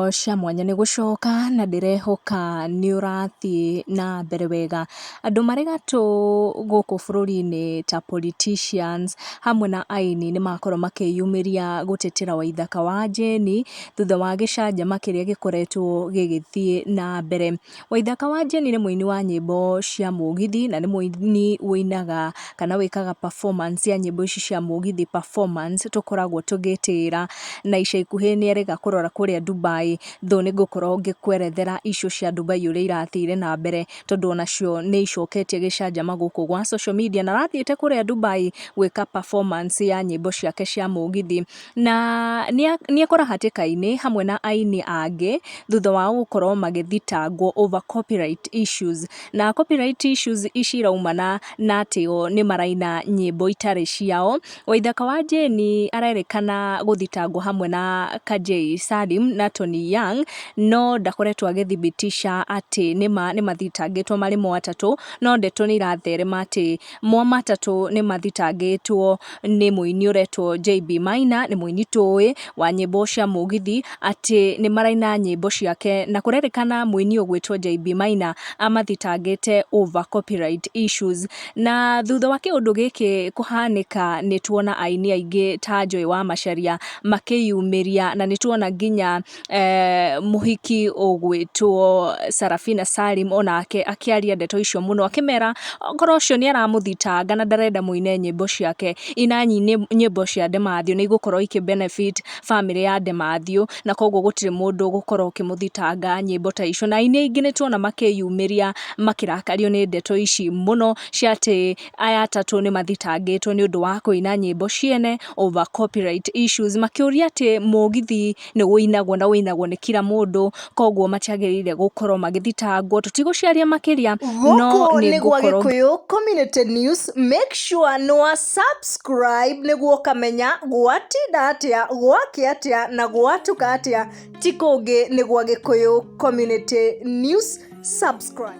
Ngatho cia mwanya nĩ gũcoka na ndĩrehoka nĩ ũrathiĩ na mbere wega. Andũ marĩ gatũ gũkũ bũrũri-inĩ ta politicians hamwe na aini nĩ makorwo makĩyumĩria gũtetera Waithaka wa Jane thutha wa gĩcanjama kĩrĩa gĩkoretwo gĩgĩthiĩ na mbere. Waithaka wa Jane nĩ mũini wa nyĩmbo cia mũgithi na nĩ mũini ũinaga kana wĩkaga performance ya nyĩmbo ici cia mũgithi, performance tũkoragwo tũgĩtĩĩra. Na ica ikuhĩ nĩ erĩga kũrora kũrĩa Dubai, thũ nĩ ngũkorwo ngĩkwerethera issue cia Dubai ũrĩa irathire na mbere tondũ onacio nĩ icoketie gĩcanjama gũkũ gwa social media, na arathiĩte kũrĩa Dubai gwĩka performance ya nyĩmbo ciake cia mũgithi, na nĩ ekora hatĩka-inĩ hamwe na aini angĩ thutha wao gũkorwo magĩthitangwo over copyright issues. Na copyright issues ici iraumana na atĩ o nĩ maraina nyĩmbo itarĩ ciao. Waithaka wa Jane arerĩkana gũthitangwo hamwe na Kajei Salim na Tony Young, no ndakoretwo agĩthibitisha atĩ nĩma nĩ mathitangĩtwo marĩ mo atatũ, no ndeto nĩ iratherema atĩ mo matatũ nĩ mathitangĩtwo nĩ mũini ũretwo JB Maina, nĩ mũini tũĩ wa nyĩmbo cia mũgithi, atĩ nĩ maraina nyĩmbo ciake, na kũrerĩkana mũini ũgwĩtwo JB Maina amathitangĩte over copyright issues. Na thutha wa kĩũndũ gĩkĩ kũhanĩka nĩ tuona aini aingĩ ta Joy wa Macharia makĩyumĩria, na nĩ tuona nginya mũhiki ũgwĩtwo Sarafina Salim onake akĩaria ndeto icio mũno, akĩmera okorwo ũcio nĩ aramũthitanga na ndarenda mũine nyĩmbo ciake, inai nyĩmbo cia Demathew, nĩ igũkorwo ikĩ benefit famĩlĩ ya Demathew, na koguo gũtirĩ mũndũ ũgũkorwo ũkĩmũthitanga nyĩmbo ta icio. Na aini aingĩ nĩ tuona makĩyumĩria makĩrakario nĩ ndeto ici mũno cia atĩ aya atatũ nĩ mathitangĩtwo nĩ ũndũ wa kũina nyĩmbo ciene over copyright issues, makĩũria atĩ mũgithi nĩ ũinagwo na ũinagwo nĩ kila mũndũ, koguo matiagĩrĩire gũkorwo magĩthitangwo. Tũtigũciaria makĩria, no Gũkũ nĩ nĩ gwa ngũkorwo Gĩkũyũ Community News. Make sure nĩ wa subscribe nĩguo ũkamenya gwatinda atĩa, gwakĩa atĩa na gwatuka atĩa. Ti kũngĩ, nĩ gwa Gĩkũyũ Community News. Subscribe.